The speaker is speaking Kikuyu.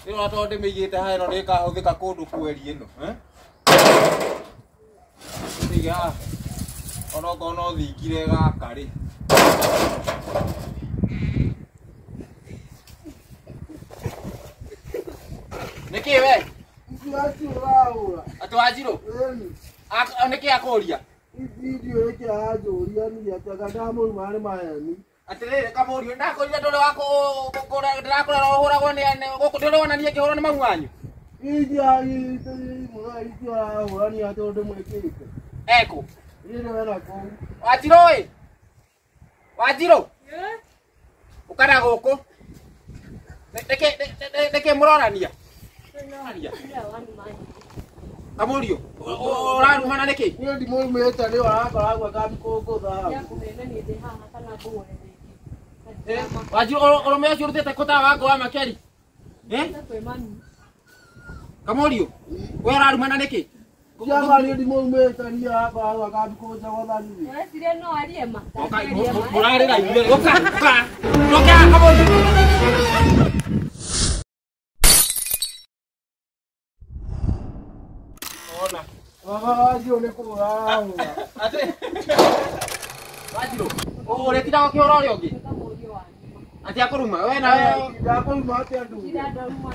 Ĩno tondũ ndĩmĩigĩte haha ĩno nĩ ĩkahũthĩka kũndũ kweri ĩno. Eh? Mĩige haha. Onokorwo no thingire gaka rĩ. Nĩkĩ we? Ũrahũra. Atĩ Wanjirũ? Ĩni. Nĩkĩ akũria? Video ĩkĩ aranjũria niĩ atĩ anga ndamũruma nĩ maheni. Atĩrĩrĩ kamũriũ ndakwĩrire ndũrĩ wa ndĩrakũrera ũhũragwo nĩ gũkũ ndũrĩ wona niĩ ngĩhũrwo nĩ mamu wanyu. Icio arahũra niĩ atĩ ũndũ mwĩkĩte. Ekũ? Niĩ nĩ wena kũu. Wanjirũ ĩ. Wanjirũ. Ũkana gũkũ. Nĩkĩ mũronania? Kamũriũ ũrarumana nĩkĩ? Niĩ ndimũrumĩte nĩ arakoragwo akambi kũngũtha. Wanjirũ ũrũme ũcio ũrutĩte kũ tawa wangu wa makeri? Eh? Kamũriũ we ũrarumana nĩkĩ? Ciama niĩ ndimũrumĩte niĩ arakoragwo akambi kũnjogotha niĩ. Ũreciria no arie ma? Mũrarĩra inyuĩ. Ũka, ũka. Ũka Kamũriũ. Ona. Baba Wanjirũ nĩ kũhũra arahũra. Atĩ. Wanjirũ, ũrĩtindaga ũkĩhũra ũrĩa ũngĩ? Atĩ akũruma we nawe. Ndakũruma atĩa nduge? Ndakũruma.